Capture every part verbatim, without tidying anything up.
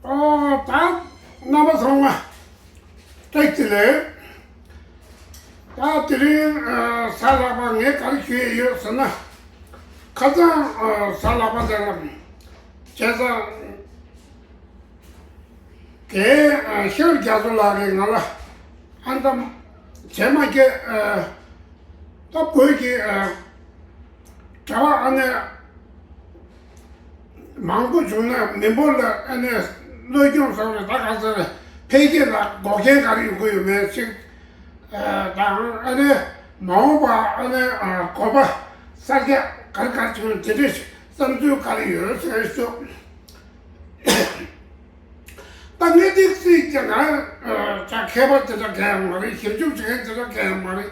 ཨོ་ད་རྣམ་པ་ཚང་མ་བཀྲ་ཤིས་བདེ་ལེགས། ད་དེ་རིང་ཨ་གཟའ་ལྷག་པ་ངས་ག་རེ་ཞུ་ཡི་ཡོད་ཟེར་ན། ཁ་སང་ཨ་གཟའ་ལྷག་པ་དེ་ལ་བྱས་ཙང་། རྒན་ཨ་ཤེས་རབ་རྒྱ་མཚོ་ལགས་ཀྱིས་ང་ལ་ཨ་ནི་ད་རྗེས་མ་ཁྱེད་ཨ་ད་བོད་ཀྱི་ཨ་གྲྭ་པ་ཨ་ནི་མང་པོ་བྱུང་ན་མི་འབོར་ལ་ཨ་ནི་གནོད་སྐྱོན་བཟོ་རེད། ད་ག་ཚོད་རེད། འཕེལ་རྒྱས་ལ་འགོག་རྐྱེན་ག་རེ་ཡོང་གི་ཡོད་མེད་ཅིག་ཨ་དང་ཨ་ནི་མ་འོངས་པ་ཨ་ནི་ཨ་དགོན་པ་གསར་རྒྱག་ག་རེ་ག་རེ་བྱུང་དེ་འདྲས་བསམ་ཚུལ་ག་རེ་ཡོད་ཟེར་ཞུ། ད་ངས་འདི་སྲིད་ཀྱི་ང་ཅག་མཁས་པ་དེ་འདྲ་གང་ཡང་མ་རེད། ཞིབ་འཇུག་བྱེད་མཁན་དེ་འདྲ་གང་ཡང་མ་རེད།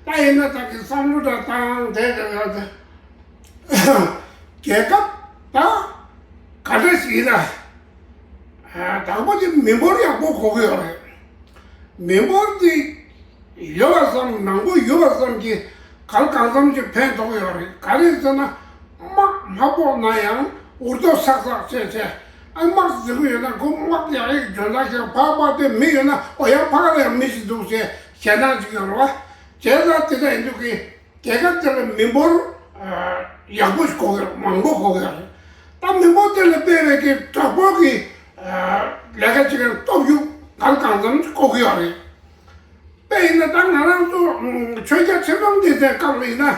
ད་ཡིན་ན་ད་གི་བསམ་བློ་འདྲ་བཏང་བསྡད་ཀྱི་ཡོད་དེ། རྒྱལ་ཁབ་ད་ག་འདྲ་ཞིག་ཡིན་ན། དང་པོ་དེ་མི་འབོར་ཡག་པོ་དགོས་ཀྱི་ཡོད་རེད། མི་འབོར་དེ་ཡོད་པ་ཙམ་མང་པོ་ཡོད་པ་ཙམ་གྱིས་གང་ལ་གང་འཚམ་གྱི་ཕན་ཐོགས་ཡོད་རེད། ག་རེ་ཟེར་ན་དམག་མ་ཕོག་ན་ཡང་འུར་རྡོ་སག་སག་བྱས་བྱས་ཨ་དམག་འཛིང་གི་ཡོད་ན་ཁོ་དམག་ཡག་ཡག་འཇོན་ཐང་ཞིག་ཕག་པ་དེ་མི་ཡོད་ན་ཨོ་ཡང་ཕག་ལ་ཡང་མི་ཞིག་འདུག་ཅེས་ཞེད་སྣང་ཅིག་ཡོད་རེད་བ། བྱས་ཙང་དེ་འདྲ་ཡིན་དུས་ཀྱི་རྒྱལ་ཁབ་དེ་ལ་མི་འབོར་ཡག་པོ་ཞིག་དགོས་ཀྱི་རེད། མང་པོ་དགོས་ཀྱི་རེད། ད་མི་འབོར་དེ་ལ་དཔེ་རེད་ཀྱི་དྲག་པོ་གི་ལས་ཀ་བྱེད་མཁན་སྟོབས་ཤུགས་གང་གང་འཚམ་ཞིག་དགོས་ཀྱི་ཡོད་རེད། དཔེ་ཡིན་ན་ད་ང་རང་ཚོ་ཆོས་རྒྱལ་ཁྲི་སྲོང་ལྡེ་བཙན་སྐབས་ལ་ཡིན་ན།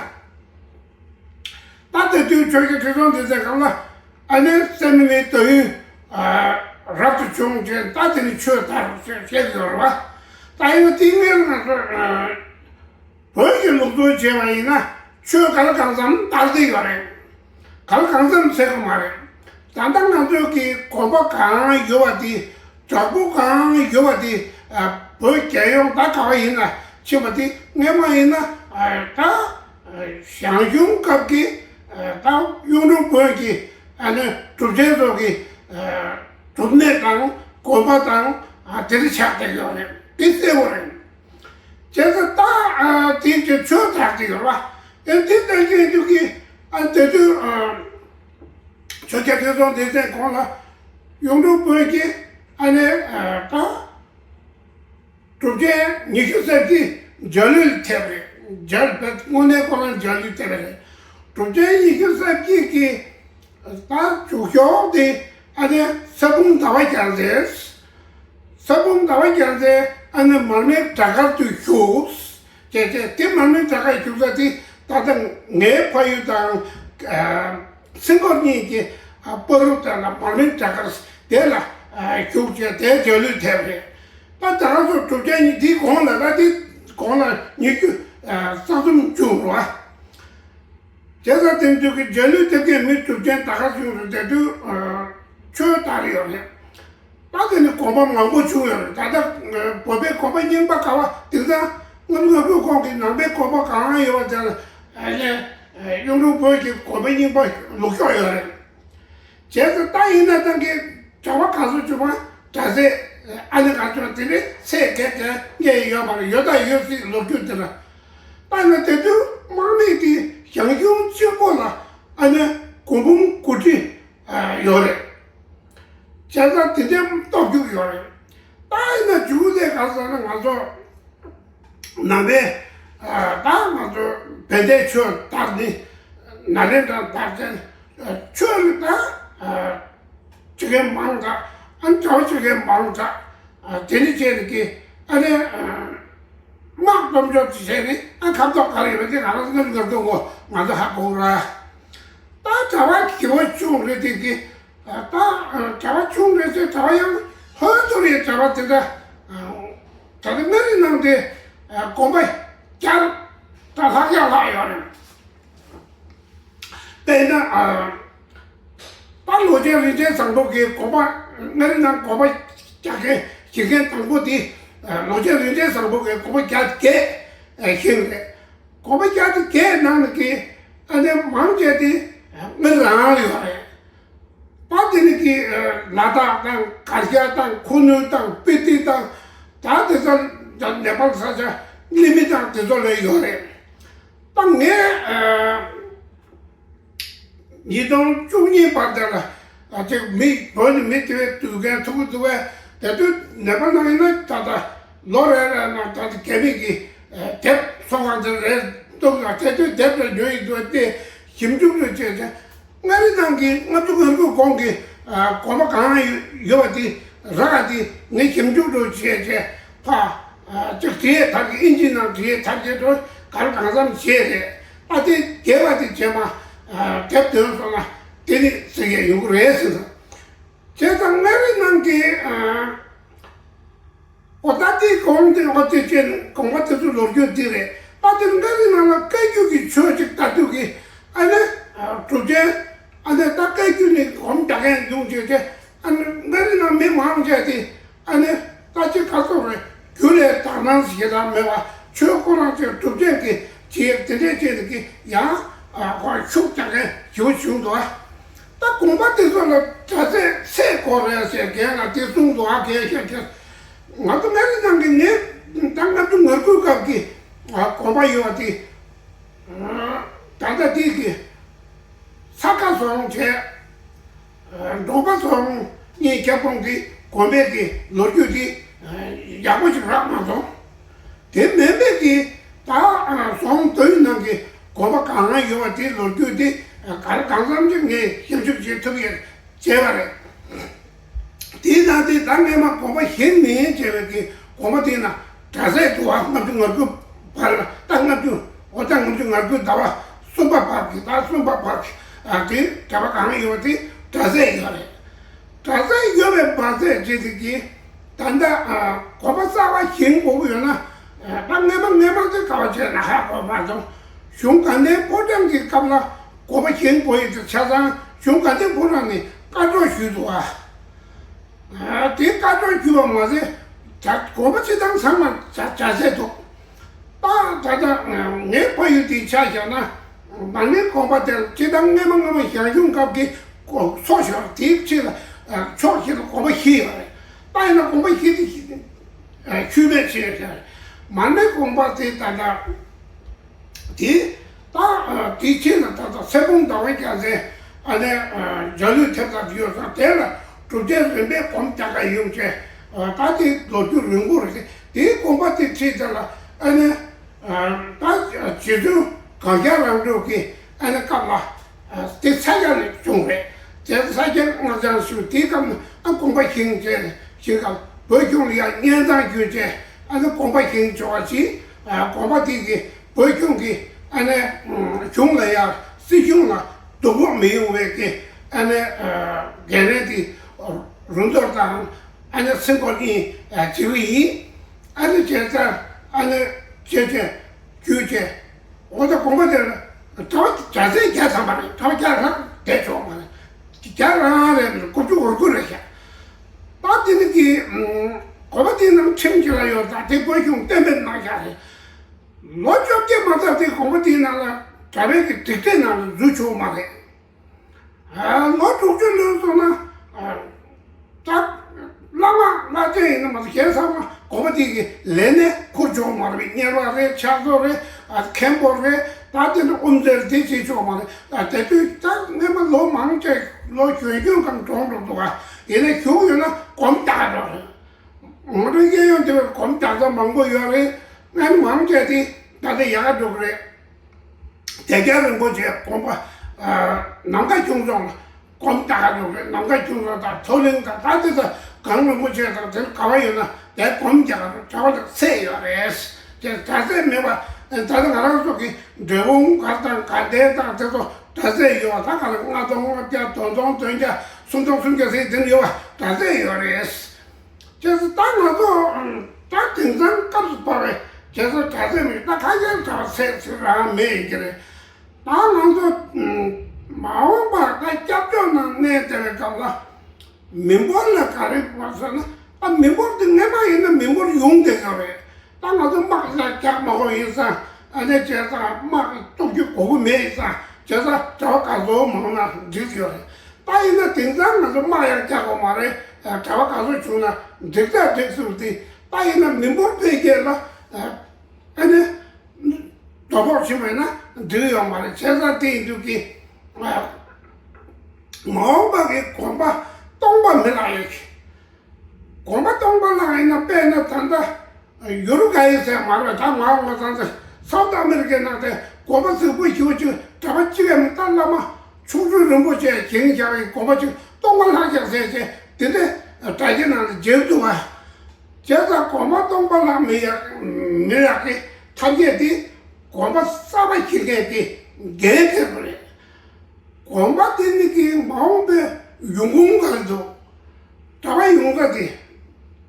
ད་དེ་དུས་ཆོས་རྒྱལ་ཁྲི་སྲོང་ལྡེ་བཙན་སྐབས་ལ་ཨ་ནེ་སད་མི་ནི་ཏོ་ཡུན་རབ་ཏུ་བྱུང་ཅེས་ད་དེ་ནི་ཆོས་དར་ཞེས་བཤད་ཀྱི་ཡོད་རེད་བ། ད་ཡིན་ན་དེ་སྔོན་ང་ཚོ་བོད་ཀྱི་ལུགས་སྲོལ་བྱས་པ་ཡིན་ན་ཆོས་གང་ལ་གང་འཚམ་དར་བསྡད་ཡོད་རེད། གང་ལ་གང་འཚམ་ཟེར་གི་མ་རེད། ད་ལྟ་ང་ཚོས་ཀྱི་དགོན་པ་གང་ཡོད་པ་དེ། དྲག་པོ་གང་ཡོད་པ་དེ། བོད་རྒྱལ་ཡོངས་ད་ག་བ་ཡིན་ན་ཕྱིན་པ་དེ་སྔོན་མ་ཡིན་ན་ད་ཞང་ཞུང་སྐབས་ཀྱི་ད་གཡུང་དྲུང་བོན་གྱི་ཨ་ནི་གྲུབ་ཆེན་ཚོ་གི་སྒྲུབ་གནས་དང་དགོན་པ་དང་དེ་འདྲ་ཆགས་བསྡད་ཡོད་རེད། དེ་གསལ་པོ་རེད། བྱས་ཙང་ད་དེ་ཚོ་ཆོས་དར་གྱི་ཡོད་རེད་བ། ཨེ་དེ་ལྟར་གྱི་འདུག་གི་ཨ་དེ་དུས་ཆོས་རྒྱལ་ཁྲི་སྲོང་ལྡེ་བཙན་གོང་ལ་གཡུང་དྲུང་བོན་གྱི་ཨ་ནི་ད་གྲུབ་ཆེན་ཉི་ཤུ་རྩ་གཅིག་འཇའ་ལུས་ཐེབས་རེད། འཇའ་ལུས་དངོས་གནས་ཁོ་རང་འཇའ་ལུས་ཐེབས་རེད། གྲུབ་ཆེན་ཉི་ཤུ་རྩ་གཅིག་གི་ད་མཇུག་ཤོག་དེ་ཨ་ནི་ས་འབུམ་ཟླ་བ་རྒྱལ་མཚན། ས་འབུམ་ཟླ་བ་རྒྱལ་མཚན་ཨ་ནི་མར་མེ་བྲག་དཀར་དུ་བཞུགས། བྱས་བྱས་དེ་མར་མེ་བྲག་དཀར་བཞུགས་ས་དེ་ད་ལྟ་ངའི་ཕ་ཡུལ་དང་། སེང་གོར་གཉིས་ཀྱི་ཨ་པ་རུ་དེ་ལ་མར་མེ་བྲག་དཀར་དེ་ལ་ཨ་བཞུགས་བྱས་དེ་འཇའ་ལུས་ཐེབས་རེད། ད་ད་རང་ཚོ་གྲུབ་ཆེན་གཉིས་དེའི་གོང་ལ་ད་དེ་གོང་ལ་ཉི་ཤུ་ཨ་རྩ་གསུམ་བྱུང་རོགས། བྱས་ཙང་དེང་དུས་ཀྱི་འཇའ་ལུས་ཐེབས་མཁན་མི་གྲུབ་ཆེན་ད་ག་བྱུང་རེད། དེ་དུས་ཨ་ཆོས་དར་ཡོད་རེད། ད་དེ་ནི་དགོན་པ་མང་པོ་བྱུང་ཡོད་རེད། ད་ལྟ་བོད་པའི་དགོན་པ་རྙིང་པ་ག་བ་དེང་སང་ལྔ་བཅུ་ང་དགུ་གོང་གི་ནང་པའི་དགོན་པ་གང་ཡོད་པ་དེ་ལ་ཨ་ནི་གཡུང་དྲུང་བོན་གྱི་དགོན་པ་རྙིང་པ་ལུག་ཤོག་ཡོད་རེད། བྱས་ཙང་ད་ཡིན་ན་ད་གི་གྲྭ་པ་ག་ཚོད་བྱུང་བ་གྲྭ་ཚད་ཨ་ནི་ག་ཚོད་དེ་ནི་ཚད་གས་གས་ངས་ཡོད་མ་རེད། ཡོད་ད་ཡོད་སྲིད་ལོ་རྒྱུས་དེ་ལ་ད་ཡིན་ན་དེ་དུས་དམག་མི་དེ་ཞང་ཞུང་གཅིག་པོ་ལ་ཨ་ནི་སྒོར་འབུམ་དགུ་ཁྲི་ཡོད་རེད། བྱས་ཙང་དེ་འདྲའི་སྟོབས་ཤུགས་ཡོད་རེད། ད་ཡིན་ན་མཇུག་ལས་ག་ཟེར་ན་ང་ཚོ་ནང་པའི་ད་ང་ཚོ་བན་དེ་ཆོས་དར་ནི་ན་རེ་འདྲ་དར་ཅན་ཆོས་ནི་ད་བྱེད་མཁན་མང་དྲགས། ཨ་ནི་གྲྭ་པ་བྱེད་མཁན་མང་དྲགས། དེ་ནི་བྱས་ནི་གི་ཨ་ནི་དམག་གཏོང་ཕྱོགས་ཀྱི་བྱས་ནི་ཨ་ཁ་ཐོག་ག་རེ་ཡོད་པ་དེ་ང་རང་ཚོ་ངར་ངར་ཐོག་ངོ་ང་ཚོ་ཧ་གོ་ར། ད་གྲྭ་པ་གི་བ་ཆུང་རེད་དེ་གི་ད་གྲྭ་པ་ཆུང་རེད་ཟེར། གྲྭ་པ་ཡང་ཧོན་ཚོ་རེད། གྲྭ་པ་དེ་འདྲ་ད་ལྟ་མངའ་རིས་ནང་དེ་དགོན་པ་བརྒྱ་ད་ལྷག་ཡ་ལྷག་ཡོད་རེད། དཔེར་ན་ད་ལོ་ཆེན་རིན་ཆེན་བཟང་པོ་གི་དགོན་པ་མངའ་རིས་ནང་དགོན་པ་རྒྱག་མཁན་བཞེངས་མཁན་དང་པོ་དེ་ལོ་ཆེན་རིན་ཆེན་བཟང་པོ་གི་དགོན་པ་བརྒྱ་བརྒྱད་བཞེངས་རེད། དགོན་པ་བརྒྱ་དེ་བརྒྱད་ནང་ནས་ཀྱི་ཨ་ནི་མང་ཆེ་དེ་མངའ་རིས་ལ་ཡོད་རེད། ད་དེ་ནི་ཀྱི་ལ་དྭགས་དང་གར་ཞ་དང་ཁུ་ནུ་དང་སྤི་ཏི་དང་ད་དེ་ཚོ་ནེ་པཱལ་ས་ཆ་ལི་མི་དང་དེ་ཚོ་ལ་ཡོད་རེད། ད་ངས་ཉིས་སྟོང་བཅུ་གཉིས་བར་དེ་ལ་ ད་ཅིག་མི་བོད་ནས་མི་དེ་བས་དུས་རྒན་ཐུག་གི་འདུག་བས། དེ་དུས་ནད་པ་ནང་ཡིན་ན་ད་ལྟ་ལོ་རེ་རེ་ནང་ད་ལྟ་རྒྱ་མི་གི་དེབ་ཚོང་ཁང་དེ་རེ་གཏུབ་ཡོང་། དེ་དུས་དེབ་དེ་ཉོ་ཡི་འདུག་བས། དེ་ཞིབ་འཇུག་ཏུ་བྱས་ཏེ། མངའ་རིས་ནང་གི་ལྔ་བཅུ་ང་དགུ་གོང་གི་དགོན་པ་གང་ཡོད་པ་དེ་རག་ག་དེ་ངས་ཞིབ་འཇུག་ཏུ་བྱས་བྱས་ཕ་ཅིག་བྲིས་ཐར་གི། ཨིན་ཇི་ནང་བྲིས་ཐར་གྱི་འགྲོ་གར་གང་འཚམ་བྱས་རེད། ཨ་དེ་རྒྱས་པ་དེ་བྱས་མ་དེབ་ཐོན་སོང་ན་དེ་ནི་ཟེར་ཡས་ཡོང་གི་རེད་ཟེར་ན། བྱས་ཙང་མངའ་རིས་ནང་གི་ཨོ་ད་དེ་གོང་དེ་ཨོ་དེ་ཅན་གོང་མ་དེ་ཚོ་ལོ་རྒྱུས་དེ་རེད། ཨ་དེ་མངའ་རིས་ནང་ལ་བཀའ་བརྒྱུད་ཀྱི་ཆོས་ཅིག་ལྟ་དུས་ཀྱི་ཨ་ནི་གྲུབ་ཆེན་ཨ་ནི་ད་བཀའ་བརྒྱུད་ནས་སྒོམ་རྒྱག་མཁན་ཡོང་བྱས་ཏེ། ཨ་ནི་མངའ་རིས་ནང་མི་མང་ཆེ་དེ་ཨ་ནི་ད་ཅི་ག་ཚོད་རེད། རྒྱུ་ལས་དག་སྣང་ཞེ་དྲག་མེད་པ། ཆོས་ཁོ་རང་ཚོའི་གྲུབ་ཆེན་གྱི་བྱེད་དེ་འདྲས་བྱས་ནས་ཀྱི་ཡང་ཁོ་ཤུགས་རྒྱག་མཁན་ཞེ་པོ་བྱུང་འདུག། ད་དགོན་པ་དེ་ཚོ་ལ་གྲྭ་ཚང་ཚད་དགོས་རེད་ཟེར་མཁན་ལ་དེ་གསུངས་འདུག་ཨ། རྒན་ཤེས་མཁན། ང་ཚོ་མངའ་རིས་ནང་གི་ནི་ད་ལྔ་བཅུ་ང་དགུའི་སྐབས་ཀྱི་དགོན་པ་ཡོད་པ་དེ། ད་ལྟ་དེ་གི་ས་དགའ་རྫོང་བྱས། འབྲོག་པ་རྫོང་གཉིས་ཁྱབ་ཁོངས་ཀྱི་དགོན་པའི་གི་ལོ་རྒྱུས་དེ་ཡག་པོ་ཞིག་རག་མ་སོང་། དེ་མིན་པའི་གི་ད་རྫོང་བདུན་ནང་གི་དགོན་པ་གང་ཡོད་པ་དེ་ལོ་རྒྱུས་དེ་ག་རེ་གང་འཚམ་ཅིག་ངས་ཞིབ་འཇུག་བྱེད་ཐུབ་ཡས་བྱས་པ་རེད། དེའི་ནང་དེ་ད་སྔས་མ་དགོན་པ་བཞེངས་མིན་བྱས་པའི་གི་དགོན་པ་དེའི་ནང་གྲྭ་ཚང་འདུག་ཨ། ལྔ་བཅུ་ང་དགུ་བར་ལ་ད་ལྔ་བཅུ་ཨོ་ད་ལྔ་བཅུ་ང་དགུ་ཟླ་བ་གསུམ་པ་བར་གི་ད་གསུམ་པ་བར་གི་ཨ་དེ་གྲྭ་པ་གང་ཡོད་དེ་གྲྭ་ཚང་ཡོད་རེད། གྲྭ་ཚང་ཡོད་པའི་བར་ཚད་བྱས་ཏེ་གི་ད་ལྟ་ཨ་དགོན་པ་གསར་པ་བཞེངས་དགོས་ཀྱི་ཡོད་ན་ད་སྔས་མ་སྔས་མ་དེ་ག་བ་བྱས་ན་ཧ་གོ་མ་སོང་། གཞུང་དགའ་ལྡན་ཕོ་བྲང་གི་སྐབས་ལ་དགོན་པ་བཞེངས་དགོས་ཡོད་དེ་ཆ་ཚང་གཞུང་དགའ་ལྡན་ཕོ་བྲང་ནས་བཀའ་གྲོས་ཞུས་འདུག་ཨ། དེ་བཀའ་གྲོས་ཞུས་པ་མ་ཟད་ད་དགོན་པ་སྤྱི་བཏང་ཚང་མ་བྱ་བྱ་བྱས་འདུག་ད་ད་ལྟ་ངའི་ཕ་ཡུལ་དེ་ཆ་བཞག་ན་མར་མེ་དགོན་པ་དེར་སྤྱི་བཏང་སྔས་མ་སྔ་མ་ཞང་ཞུང་སྐབས་ཀྱི་སོ་ཞོར་དེའི་ཕྱི་ལ་ཕྱོགས་བཞི་ལ་དགོན་པ་བཞི་ཡོད་རེད། ད་ཡིན་ན་དགོན་པ་བཞི་དེ་ཆུད་མེད་བྱས་ཡོད་རེད། མར་མེ་དགོན་པ་དེ་ད་ལྟ། དེ་ད་དེའི་ཆེད་ལ་ད་ལྟ་སེར་སྦོམ་ཟླ་བ་རྒྱལ་མཚན་ཨ་ནེ་འཇའ་ལུས་ཐེབས་རྩ་དེ་ཡོད་ཙང་དེ་ལ་གྲུབ་ཆེན་རིམ་པས་སྒོམ་རྒྱག་ག་ཡོང་བྱས། ད་དེ་ལོ་རྒྱུས་རིང་པོ་རེད། དེའི་དགོན་པ་དེ་ཁྲིད་དེ་ལ་ཨ་ནེ་ད་རྗེ་བཙུན་གངས་རྒྱལ་རབས་འབྲོག་གི་ཨ་ནེ་སྐབས་ལ་དེ་ས་སྐྱ་ནས་བྱུང་རེད། དེ་ས་སྐྱ་སྔགས་འཆང་ཞུ་དེའི་སྐབས་ནས་ཨ་དགོན་པ་བཞེངས་བྱས་བཞེངས་སྐབས་བོད་གཞུང་ལ་ཡང་སྙན་སེང་ཞུས་བྱས་ཨ་ནེ་དགོན་པ་བཞེངས་ཆོག་པ་ཞིག་དགོན་པ་དེ་གི་བོད་གཞུང་གི་ཨ་ནེ་གཞུང་ལ་ཡང་སྲིད་གཞུང་ལ་སྡུག་པོ་མི་ཡོང་བའི་གི་ཨ་ནེ་འགན་ལེན་དེ་རུ་མདོར་དང་ཨ་ནེ་སེང་སྐོར་གཉིས་བྱེད་ཀྱི་ཡིན། ཨ་ནེ་བྱས་ཙང་ཨ་ནེ་བྱས་བྱས་བརྒྱུད་བྱས་འོ་ད་དགོན་པ་དེར་གྲྭ་པ་གྲྭ་ཚན་བརྒྱ་ཐམ་པ་རེད། གྲྭ་པ་བརྒྱ་རང་བསྡད་ཆོག་མ་རེད། བརྒྱ་རང་རེད། དགུ་བཅུ་གོ་དགུ་རེད་ཤག་ད་དེ་ནི་གི་དགོན་པ་དེའི་ནང་ཁྲིམས་ཅིག་ལ་ཡོད། ད་དེ་བོད་གཞུང་གཏན་འབེབས་གནང་ཤག་རེད། ལོ་བཅོ་བརྒྱད་མ་ཚར་དེ་དགོན་པ་དེའི་ནང་ལ་གྲྭ་པའི་གི་སྒྲིག་ཁྲིམས་ནང་ལ་འཛུལ་ཆོག་མ་རེད། ལོ་དྲུག་ཅུ་ལོན་སོང་ན་ད་བླ་མ་བླ་ཆེན་ཡིན་ན་མ་གཏོགས་གཞན་ཚང་མ་དགོན་པ་དེ་གི་ལས་གནས་འཁུར་ཆོག་མ་རེད། གཉེར་པ་རེད། ཕྱག་བཟོ་རེད། མཁན་པོ་རེད། ད་དེ་ནི་དབུ་མཛད་དེ་བྱེད་ཆོག་མ་རེད། ད་དེ་དུས་ད་སྔས་མ་ལོ་མང་ཆེ་ལོ་གཞོན་གཞོན་གང་གྲོངས་འགྲོ་འདུག་ག་ཡིན་ན་བཞུགས་ཡོད་ན་སྒོམ་རྒྱག་འགྲོ་རེད། ངོ་སྤྲོད་སྐྱོན་ཡོང་དེ་བས་སྒོམ་རྒྱག་ས་མང་པོ་ཡོད་རེད། སྔན་མང་ཆེ་དེ་ད་ལྟ་ཡག་འགྲོ་གི་རེད། དེ་རྒྱལ་རིན་པོ་ཆེ་དགོན་པ་ནམ་མཁའ་ཁྱུང་རྫོང་ལ་སྒོམ་རྒྱག་འགྲོ་གི་རེད། ནམ་མཁའ་ཁྱུང་རྫོང་དང་མཐོ་གླིང་དང་ད་དེ་ད་གངས་རིན་པོ་ཆེ་དང་དེ་ག་བ་ཡོད་ན་དེ་སྒོམ་རྒྱག་གྲྭ་པ་དང་ཚད་ཡོད་རེད། དེ་གྲྭ་ཚད་མེད་པ་ད་ལྟ་ང་རང་ཚོ་གི་འབྲས་སྤུངས་མགར་དང་དགའ་ལྡན་དང་དེ་ཚོ་གྲྭ་ཚད་ཡོད་པ་ད་ག་ལ་ལྔ་སྟོང་ལྔ་བརྒྱ་བདུན་སྟོང་བདུན་བརྒྱ་སུམ་སྟོང་སུམ་བརྒྱ་ཟེར་དེ་ཡོད་པ་གྲྭ་ཚད་ཡོད་རེད། བྱས་ཙང་ད་ང་ཚོ་ད་དེང་སང་སྐབས་སུ་བབས་པའི་བྱས་ཙང་གྲྭ་ཚད་མེད་ད་ཁ་ཤས་གྲྭ་ཚད་ཚིག་རང་མེད་ཡིན་གྱི་རེད། ད་ང་ཚོ་མ་འོངས་པར་ད་སྐྱབས་བཅོལ་ནང་གནས་བསྡད་པའི་སྐབས་ལ་མི་འབོར་ལ་ག་རེ་བབས་ཟེར་ན་ད་མི་འབོར་དེ་སྔས་མ་ཡིན་ན་མི་འབོར་ཡོང་བསྡད་ཡོད་རེད། ད་ང་ཚོ་དམག་ལ་རྒྱག་མ་དགོས་ཡིན་ཙང་ཨ་ནེ་བྱས་ཙང་དམག་གཏོགས་རྒྱུ་དགོས་མཁོ་མེད་ཡིན་ཙང་བྱས་ཙང་གྲྭ་པ་ག་ཚོད་མང་ན་འགྲིག་ཡོད་རེད། ད་ཡིན་ན་དེང་སང་ང་ཚོ་དམག་ཡང་རྒྱག་དགོས་མ་རེད། གྲྭ་པ་ག་ཚོད་བྱུང་ན་འགྲིག་ད་འགྲིག་ཟེར་དེ་ད་ཡིན་ན་མི་འབོར་འཕེལ་རྒྱས་ལ་ཨ་ནི་དོ་ཕོག་ཕྱིན་པ་ཡིན་ན་འགྲིག་ཡོད་མ་རེད། བྱས་ཙང་དེ་ཡིན་དུས་ཀྱི་ མ་འོངས་པ་གི་གོམ་པ་སྟོང་པ་མི་ལྷག་ཡོད་གི། གོམ་པ་སྟོང་པ་ལྷག་ཡིན་ན། དཔེར་ན་ད་ལྟ་ཡུ་རུ་ག་ཡི་ཟེར་མ་རེད། ད་མ་འོངས་པ་ད་ལྟ་སའུ་ཐི་ཨ་མེ་རི་ཀའི་ནང་དེ་གོམ་པ་གཟུགས་པོ་ཞེ་པོ་ཅིག་གྲྭ་པ་གཅིག་ཡང་མེད། ད་བླ་མ་ཆོ་འཕྲུལ་རིན་པོ་ཆེ་བཞེངས་བཞག་པའི་གོམ་པ་ཅིག་སྟོང་པ་ལྷག་བཞག་ཟེར་བྱས། དེ་འདྲ་དྲ་རྒྱའི་ནང་ལ་མཇལ་འདུག་བ། བྱས་ཙང་གོམ་པ་སྟོང་པ་ལྷག་མི་ཡག་མི་ཡག་གི་ཐབས་ཤེས་དེ་གོམ་པ་གསར་པ་ཞིག་གིས་དེ་འགན་འཁྱེར་དགོས་རེད། གོམ་པ་དེ་ནི་གི་མ་འོངས་པའི་ཡོང་ཁུངས་ག་རེ་འདུག་གྲྭ་པ་ཡོང་ས་དེ།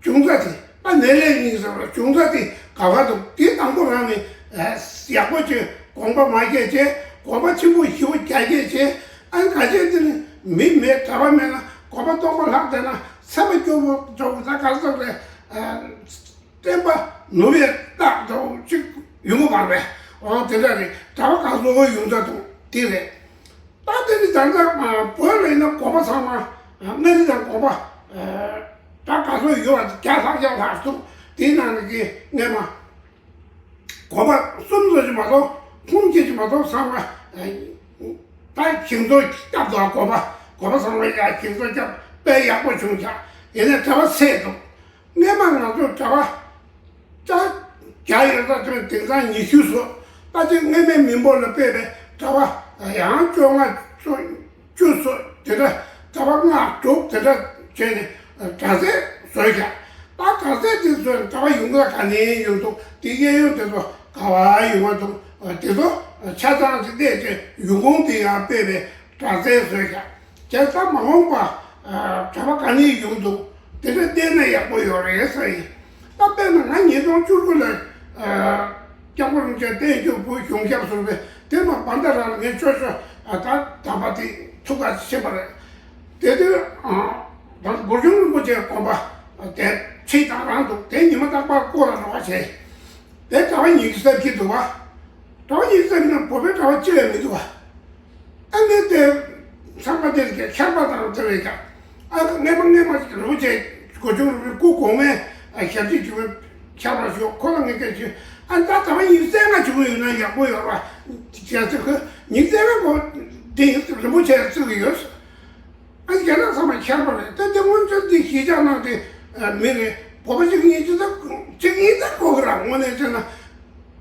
བྱུང་ས་དེ། ད་ནེ་ལེ་གཉིས་ཟེར་བ་བྱུང་ས་དེ་ག་བ་འདུག་དེ་དང་པོ་རང་ནས་ཡག་པོ་བྱས། གོམ་པ་མ་རྒྱག་བྱས། གོམ་པ་ཆེན་པོ་ཞེ་པོ་རྒྱག་རྒྱག་བྱས། ཨ་ནི་ག་ཅན་དེ་ནི་མི་མེད། གྲྭ་པ་མེད་ན་གོམ་པ་སྟོང་པ་ལྷག་བསྡད་ན་སེམས་པ་སྐྱོ་པོ་འགྲོ་གི། ད་ག་ཚོད་རེད། བསྟན་པ་ནུབ་པའི་རྟགས་འདྲ་བོ་ཅིག་ཡོང་གི་མ་རེད། འོ་དེ་འདྲ་རེད། གྲྭ་པ་ག་ཚོད་ཡོང་ས་འདུག་དེ་རེད། ད་དེ་ནི་ད་ལྟ་བོད་ལ་ཡིན་ན་གོམ་པ་ཚང་མ། མངའ་རིས་དང་གོམ་པ་ད་ག་ཚོད་ཡོད་པ་བརྒྱ་ལྷག་བརྒྱ་ལྷག་འདུག་དེའི་ནང་ནས་ཀྱི་སྔས་མ་གོམ་པ་གསུམ་ཙམ་ཞིག་མ་གཏོགས། ཁུངས་སྐྱེལ་ཞིག་མ་གཏོགས་ཚང་མ་ད་ཞིང་བཟོ་བརྒྱབ་འདུག་གོམ་པ་གོམ་པ་ཚང་མ་ཡ་ཞིང་བཟོ་བརྒྱབ་དཔེ་ཡག་པོ་བྱུང་ཤག་ཡིན་ནའི་གྲྭ་པ་ཚད་འདུག་སྔས་མ་ང་ཚོ་གྲྭ་པ་ལྕགས་བརྒྱ་ཡོད་ས་དེ་དེང་སང་ཉི་ཤུ་སོང་། ད་ཅི་སྔས་མའི་མི་འབོར་ལ་དཔག་པའི་གྲྭ་པ་ཡང་བཅོ་ལྔ་བཅུ་བཅུ་སོང་། དེ་འདྲ་གྲྭ་པ་ལྔ་དྲུག་དེ་འདྲ་བྱས་ནས་གྲྭ་ཚད་བཟོས་ཤག་ད་གྲྭ་ཚད་དེ་ཚོ་གྲྭ་པ་ཡོང་ས་ག་ནས་ཡོང་འདུག་དེ་གཡས་གཡོན་དེ་ཚོ་ག་བ་ཡོང་བ་འདུག་དེ་ཚོ་ཆ་ཚང་ཞིག་བལྟས་བྱས་ཡོང་ཁུངས་དེ་ཡང་དཔག་པའི་གྲྭ་ཚད་བཟོས་ཤག་བྱས་ཙང་མ་འོངས་པ་གྲྭ་པ་ག་ནས་ཡོང་འདུག་དེ་འདྲ་བལྟས་ན་ཡག་པོ་ཡོད་རེད་ཟེར་ཡིན། ད་དཔེར་ན་ང་ཉིས་སྟོང་བཅུ་དགུ་ལ་སྐྱབས་མགོན་རིན་པོ་ཆེ་བསྟན་ཆོས་བོད་གཞུང་ཞབས་ཟུར་པའི་དེ་མ་བར་ད་རང་ངས་ཆོས་ཞུ་ད་དམ་པ་དེ་ཐུགས་ཁ་ཕྱིན་པ་རེད། དེ་དུས་ད་སྒོ་གཞུང་རིན་པོ་ཆེའི་དགོངས་པ་དེ་ཁྲིད་དང་རང་འདུག་དེ་ཉི་མ་རྟག་པར་སྐོར་ལ་འགྲོ་བ་བྱས། དེ་གྲྭ་པ་ཉིས་བརྒྱ་ཙམ་ཅིག་འདུག་བ། གྲྭ་པ་ཉིས་བརྒྱ་ཙམ་ནང་བོད་པའི་གྲྭ་པ་གཅིག་ཡང་མི་འདུག་བ། ཨ་ནི་དེ་ཚང་མ་དེ་ལ་ཁྱད་པར་དང་དེ་བས་ཀྱང་། ཨ་ཁུ་སྔས་མ་སྔས་མ་ཞིག་རིན་པོ་ཆེ་སྒོ་ཆུང་རིན་པོ་ཆེ་སྐུ་གོང་མའི་ཞབས་ཕྱི་བྱུང་བའི་ཁྱད་པར་ཞུ་ཁོ་ལ་ངས་སྐད་ཆ། ཨ་ད་གྲྭ་པ་ཉིས་བརྒྱ་ཙམ་བྱུང་ཡོད་ན་ཡག་པོ་ཡོད་ར་བྱས་ཚེ་ཁོ་ཉིས་བརྒྱ་ཙམ་གོ་དེ་རིན་པོ་ཆེ་བརྩི་གི་ཡོད། ཨ་རྒྱ་ནག་ཚང་མ་ཁྱད་པར་རེད། ད་དེ་སྔོན་ཆད་དེ་གཞིས་ཆགས་ནང་དེ་མི་རེད། བོད་པ་གཅིག་གཉིས་གཅིག་ད་གཅིག་གཉིས་ད་གོ་གི་ར། དངོས་གནས་བྱས་ན་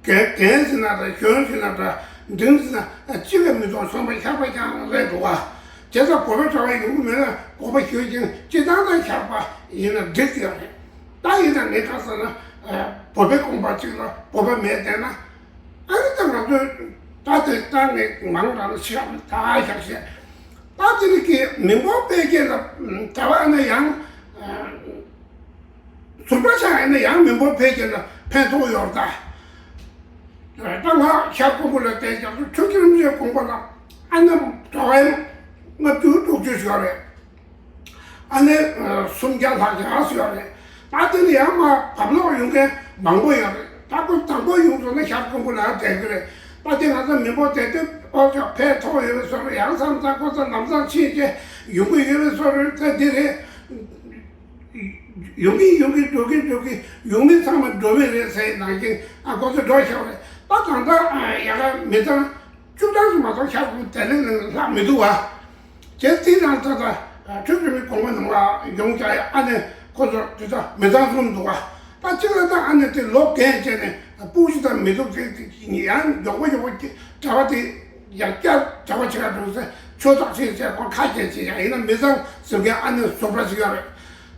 རྒན་རྒན་ཟེར་ན་འདྲ། གཞོན་ཟེར་ན་འདྲ། འབྲིང་ཟེར་ན་གཅིག་ལས་མི་ཐོན། ཚང་མ་ཁྱད་པར་རྐྱང་རེད་འདུག་བ། བྱས་ཙང་བོད་པའི་གྲྭ་པ་ཡོང་གི་མེད་ན་དགོངས་པ་ཞུ་ཅིང་སྤྱི་བཏང་དང་ཁྱད་པར་ཡིན་ན་འགྲིག་ཡོད་རེད། ད་ཡིན་ན་ངས་ག་ཟེར་ན་བོད་པའི་དགོན་པ་གཅིག་ལ་བོད་པ་མེད་བསྡད་ན། ཨ་ནི་ད་ང་ཚོས་ད་དེ་ད་ངས་མང་རང་ཤེས་ད་ཤག་ཤེས། ད་དེ་ནི་གི་མི་འབོར་འཕེལ་རྒྱས་ལ་གྲྭ་པ་ཨ་ནི་ཡང་ཟུར་པ་ཆགས་ཨ་ནི་ཡང་མི་འབོར་འཕེལ་རྒྱས་ལ་ཕན་ཐོགས་ཡོད་རེད་ད། ད་ང་ཤར་ཀོང་པོ་ལ་བསྡད་ཀྱང་ཆོས་རྒྱལ་རིན་པོ་ཆེའི་དགོངས་པ་ལ་ཨ་ནི་གྲྭ་པ་ཡང་ལྔ་བཅུ་དྲུག་ཅུ་ཞིག་ཡོད་རེད། ཨ་ནི་སུམ་བརྒྱ་ལྷག་ཡག་ཞིག་ཡོད་རེད། ད་དེ་ནི་ཡང་མ་བབས་ལོག་ཡོང་མཁན་མང་པོ་ཡོད་རེད། ད་ཁོ་དང་པོ་ཡོང་སོང་ན་ཤར་ཀོང་པོ་ལ་བསྡད་ཀྱི་རེད། ད་དེ་ང་ཚོ་མི་འབོར་དེ་དེ་ཨོ་ཅོག་ཕན་ཐོགས་ཡོད་པའི་བཟོ་འདྲ། ཡང་བསམ་ཙང་ཁོ་ཚོ་ལམ་སང་ཕྱིན་བྱས་ཡོང་གི་ཡོད་པའི་བཟོ་འདྲ་ད་འདི་རེད། ཡོང་གིན་ཡོང་གིན་འགྲོ་གིན་འགྲོ་གིན་ཡོང་མི་ཚང་མ་འགྲོ་བའི་རེད་ཟེར་ནང་བཞིན་ཨ་ཁོ་ཚོ་འགྲོ་ཤག་རེད། ད་ད་ལྟ་ཡ་ག་མི་ཚང་བཅུ་གྲངས་སུ་མ་གཏོགས་ཤར་ཀོང་པོ་དེ་ལས་ལྷག་མི་འདུག་བ། བྱས་ཙང་ད་ལྟ་ཁྲི་རིན་པོ་ཆེའི་དགོངས་པ་ནང་ལ་ཡོང་བྱ་ཡ་ཨ་ནི་ཁོ་ཚོ་དེ་ཚོ་མི་ཚང་གསུམ་འདུག་བ། ད་གཅིག་ལ་ད་ཨ་ནི་དེ་ལོ་རྒན་བྱས་ནས་སྤུ་གུ་ཅིག་ད་མི་འདུག་དེ་ཡང་མགྱོགས་པོ་མགྱོགས་པོ་གྲྭ་པ་དེ་ཡང་བསྐྱར་གྲྭ་པ་བྱེད་ག་འགྲོ་ཟེར། ཆོས་ཐག་ཆོད་ཟེར་ཁོ་ཁ་གྱེས་བྱས་ཡ་ཡིན་ན་མི་ཚང་ཟེར་མཁན་ཨ་ནི་ཟུར་པ་ཞིག་ཡོད་རེད།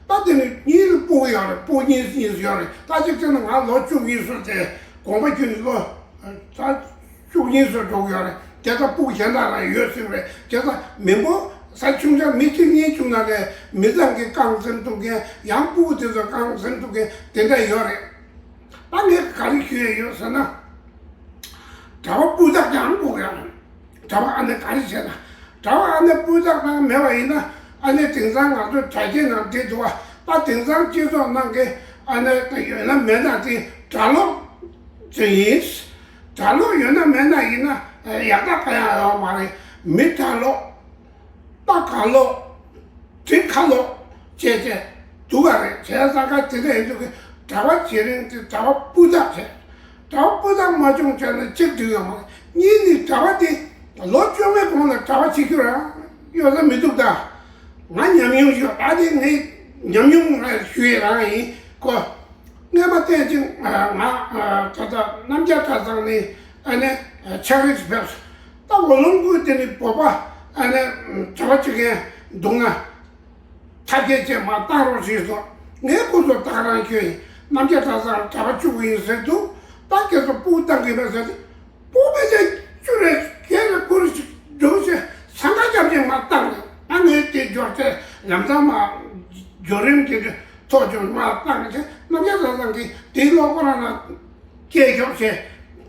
ད་དེ་ནི་གཉིས་ལ་སྤུ་གུ་ཡོད་རེད། སྤུ་གུ་གཉིས་གཉིས་སུ་ཡོད་རེད། ད་གཅིག་བྱས་ན་ང་ལོ་བཅུ་གཉིས་སོང་སྟེ་དགོངས་པ་ཁྱོད་ནི་ལོ་ད་བཅུ་གཉིས་སུ་འགྲོ་གི་ཡོད་རེད། དེ་ལྟར་སྤུ་གུ་གཞན་དག་རང་ཡོད་སྲིད་པ་རེད། དེ་ལྟར་མི་འབོར་ས་ཆུང་ཆུང་མི་གཅིག་གཉིས་བྱུང་ན་རེད། མི་ཚང་གི་རྐང་འཛིན་ཐུབ་མཁན། ཡང་སྤུ་གུ་དེ་ཚོ་རྐང་འཛིན་ཐུབ་མཁན་དེ་འདྲ་ཡོད་རེད། ད་ངས་ག་རེ་ཞུ་ཡས་ཡོད་ཟེར་ན། གྲྭ་པ་སྤུས་དག་ཀྱང་དགོས་ཀྱང་། གྲྭ་པ་ཨ་ནི་ག་རེ་བྱས་ན། གྲྭ་པ་ཨ་ནི་སྤུས་དག་ནང་མེད་པ་ཡིན་ན། ཨ་ནི་དེང་སང་ང་ཚོ་དྲ་རྒྱའི་ནང་བྲིས་འདུག་བ། ད་དེང་སང་སྤྱི་ཚོགས་ནང་གི་ཨ་ནི་ཡོད་ན་མེད་ན་དེ་གྲྭ་ལོག་ཅིག་ཡིན། གྲྭ་ལོག་ཡོད་ན་མེད་ན་ཡིན་ན་ཡག་ཐག་ག་ཡང་ཡོད་མ་རེད། མི་གྲྭ་ལོག་རྟ་ག་ལོག་དྲེལ་ཁ་ལོག་བྱས་བྱས་འདུག་ག་རེད། བྱས་ཙང་ཀ་དེ་འདྲ་ཡིན་དུས་ཀྱི་གྲྭ་པ་བྱེད་རིང་དེ་གྲྭ་པ་སྤུས་དག་བྱས། གྲྭ་པ་སྤུས་དག་མ་བྱུང་བྱས་ན་གཅིག་འགྲིག་ཡོད་མ་རེད། གཉིས་ནི་གྲྭ་པ་དེ་ལོ་བཅོ་ལྔའི་གོང་ལ་གྲྭ་པ་བྱེད་རྒྱུ་རང་ ཡོད་ས་མི་འདུག་ད། ང་ཉམས་མྱོང་ཞིག་ད་དེ་ངས་ཉམས་མྱོང་ང་ཞུ་ཡས་རང་ཡིན་ཁོ། སྔས་མ་བསྟན་ཅིང་ང་ད་ལྟ་རྣམ་རྒྱལ་གྲྭ་ཚང་ནས་ཨ་ནི་ཕྱག་རིས་ཕེབས། ད་འོ་ལོང་ཀུན་དེ་ནི་བོད་པ་ཨ་ནི་གྲྭ་པ་བྱེད་མཁན་འདུག་ན། ཐབས་ཤེས་བྱས་མ་བཏང་རོགས་ཞེས་སོ། ངས་ཁོ་ཚོ་ད་ག་རང་ཁྱོད་ཡིན། རྣམ་རྒྱལ་གྲྭ་ཚང་གྲྭ་པ་བཅུ་དགུ་ཡིན་ཟེར་འདུག་ད་ཁྱེད་ཚོ་སྤུ་གུ་བཏང་གི་མེད་ཟེར་ཏེ། སྤུ་གུ་ཕལ་ཆེར་བཅུ་རེ་བརྒྱད་རེ་དགུ་རེ་ཞིག་འགྲོ་ཞེས་སང་ག་རྒྱབ་ཅིག་མ་བཏང་རེད། ཨ་ངས་དེ་འབྱོར་ཚེ་ལམ་སང་མ་འབྱོར་རིམ་གྱི་ཐོག་ཅུང་མ་བཏང་ཚེ་རྣམ་རྒྱལ་གྲྭ་ཚང་གིས་དེའི་ལོ་ཁོ་རང་ལ་སྐྱེས་ཤོག་ཅེས་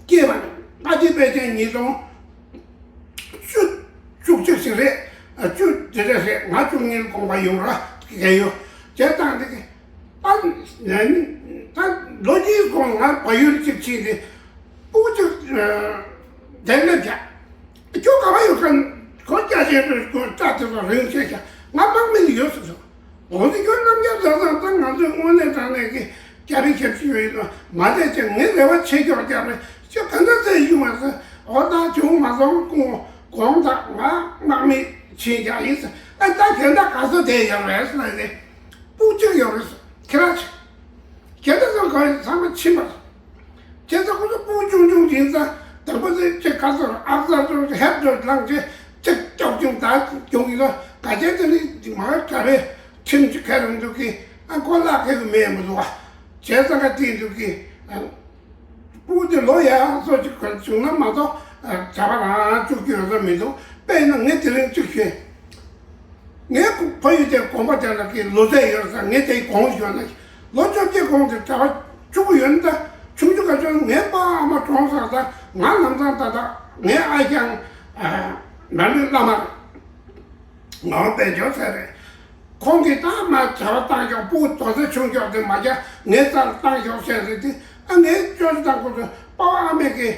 སྐྱེས་པ་རེད། ཨ་ཅེ་དཔལ་ཆེན་ཉིས་སྟོང་བཅུ་བཅུ་གཅིག་ཞིག་རེད། ཨ་བཅུ་དེ་འདྲ་རེད། ང་བཅུ་གཉིས་དགོངས་པ་ཡོང་ར་གལ་ཡོད་བྱས་བཏང་དེ་གི། ཨ་ད་ལོ་གཅིག་གོང་ང་བལ་ཡུལ་གཅིག་ཕྱིན་ཏེ་སྤུ་གུ་གཅིག་དེ་སླེབས་བྱ། ཁྱོད་ག་པར་ཡོད་ཀ་ཁོ་སྐྱ་ཆེན་པོས་ཁོ་སྐྲ་དེ་ཚོ་རིང་བྱས་ཤག་ང་དམག་མི་ལ་ཡོད་ཟེར་སོང་། འོ་ན་ཁྱོད་རྣམ་རྒྱལ་གྲྭ་ཚང་ད་ང་ཚོའི་དངོས་གནས་དྲང་གནས་ཀྱི་སྐྱ་རེངས་ཁྱབ་ཀྱི་ཡོད་ཡིན་ནོ་མ་བསྡད་ཅིག་ངས་རེ་བ་ཆེ་ཀྱོག་རྒྱག་རེད། ཁྱོད་ག་འདྲ་ཟེར་ཡོང་བ་ཟེར། འོ་ད་བྱུང་མ་སོང་ཁོང་དགོངས་དག་ང་དམག་མི་ཕྱིན་རྒྱག་ཡིན་ཟེར། ཨ་ད་གན་ད་ག་ཚོད་བསྡད་ཡོད་རེད་ཟེར་ནས་སྤུ་གུ་གཅིག་ཡོད་རེད་ཟེར། ཁྱེད་རང་ཚོ་གན་ད་ཚང་ག་ཚང་མ་ཕྱིན་པ་རེད། ཁྱེད་ཚོ་ཁོ་ཚོ་སྤུ་གུ་ཆུང་ཆུང་ཡིན་ཙང་དང་པོ་ཚེ་ཁྱེད་ག་ཚོད་ཨག་ཚར་ཚོ་ཧེབ་ཚོ་ལངས་ཚེ་ཁྱེད་སྐྱོག་ཆུང་ད་གྱོང་ཡིན་ལ་ག་ཅན་དེ་ནི་མ་ག་རེ་ཁྲིམས་ཀྱི་ཁ་རུ་འདུག་གི་ཨ་ཁོ་ལག་ཁེ་གི་མེད་མི་འདུག་བ། བྱས་ཙང་ག་དེ་འདུག་གི་ཨ། སྤུ་གུ་དེ་ལོ་ཡག་སོ་ཅིག་ག་བྱུང་ན་མ་གཏོགས་གྲྭ་པ་རང་བཅུག་རྒྱུ་ཡོད་ས་མི་འདུག་དཔེར་ན་ངས་དེ་རིང་གཅིག་ཤོད། ངའི་ཕ་ཡུལ་དེ་དགོན་པ་དེ་ལ་གི་ལོ་ཚད་ཡོད་ས་ངས་དེའི་གོང་ཞོན་ན་ལོ་བཅོ་བརྒྱད་གོང་དེ་གྲྭ་པ་བཅུ་དགུ་ཡོད་ན་ད་ཆུང་ཆུང་ག་ཚོད་ངའི་པ་ཨ་མ་གྲོངས་ས་ད་ང་ལམ་སང་ད་ད་ངའི་ཨ་ཞང་ཨ་མ་ལུས་བླ་མ་ངའོ་དཔལ་འབྱོར་ཟེར་རེད། ཁོང་གིས་ད་མ་བྱ་བ་བཏང་ཤོག་སྤུ་གུ་རྡོག་རྩ་ཆུང་ཤོག་དེ་མ་རྒྱག་ངའི་རྩར་བཏང་ཤོག་བཤད་རེད་དེ་ཨ་ངའི་ཅོ་ཅོ་དང་ཁོ་ཚོ་པ་ཨ་མས་ཀྱི་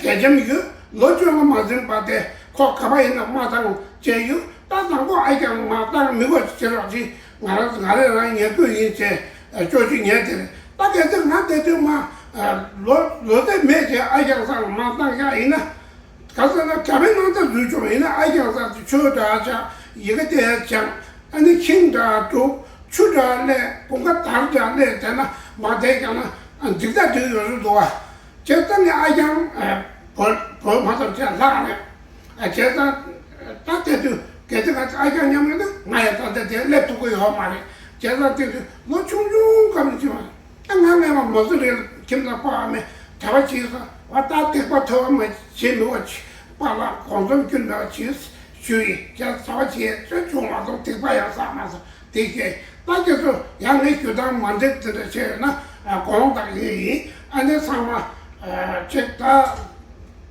ཞལ་འཆམ་ཡོད། ལོ་བཅོ་ལྔ་མ་ཟིན་པ་དེ་ཁོ་ག་པ་ཡིན་ན་མ་བཏང་བྱས་ཡོད། ད་དང་པོ་ཨ་ཀྱང་མ་བཏང་མི་དགོས་ཅི་རོགས་ཅི་ང་རང་ང་རེ་རང་ཉེས་དགོས་ཡིན་བྱས་ཅོ་ཅོ་ཉལ་དེ་རེད། ད་གལ་སྲིད་ང་དེ་དུས་མ་ལོ་ལོ་ཚད་མེད་བྱས་ཨ་ཀྱང་སང་མ་བཏང་ཤག་ཡིན་ན། ག་ཟེར་ན་གྲྭ་པའི་ནང་ལྟར་འཛུལ་ཆོག་ཡིན་ན་ཨ་ཀྱང་ས་དེ་ཆོས་འདྲ་ཆགས་ཡི་གེ་དེ་སྦྱང་ཨ་ནི་ཤིང་འདྲ་སྒྲུག་ཆུ་འདྲ་ལས་གོང་ཁ་དར་འདྲ་ལས་དེ་ན་མ་བསྡད་ཀྱང་ན་འཇིག་ལྟ་འདུག་ཡོད་རེད་འདུག་བ། བྱས་ཙང་ནི་ཨ་ཀྱང་བོད་བོད་མ་ཐོབ་བྱས་ལྷག་རེད། བྱས་ཙང་ད་དེ་དུས་གལ་ཏེ་ང་ཚོ་ཨ་ཀྱང་མཉམ་ཡོད་ན་ང་ཡང་ད་ལྟ་དེ་སླེབས་ཐུབ་ཀྱི་ཡོད་མ་རེད། བྱས་ཙང་དེ་དུས་ལོ་ཆུང་ཆུང་སྐབས་ནས་ཅི་མ་རེད། ད་ང་སྔས་མ་མོ་ཙི་རེད་ཁྱིམ་ལ་ཕོ་བ་མེད་གྲྭ་པ་བྱས་སོང་བ། ད་སྡིག་པ་ཐོས་པ་མ་བྱེད་མི་བ་བྱེད་པ་ལ་གོང་འཛོམས་རྒྱུ་འདྲ་བ་བྱེད་ཞུ་ཡི་བྱས་ཚ་བ་བྱས་ཚོད་བྱུང་མ་སོང་སྡིག་པ་ཡང་བསགས་མ་སོང་དེ་བྱས་ད་ཁྱེད་ཚོ་ཡང་ངའི་ཞུ་སྟངས་མ་འགྲིག་དེ་འདྲ་བྱས་ཡོད་ན་དགོངས་དག་ཡིན་ཡིན། ཨ་ནི་ཚང་མ་ཁྱེད་ད་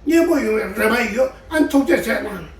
སྙན་པོ་ཡོང་བའི་རེ་བ་ཡོད། ཨ་ནི་ཐུགས་རྗེ་ཆེ་གནང་།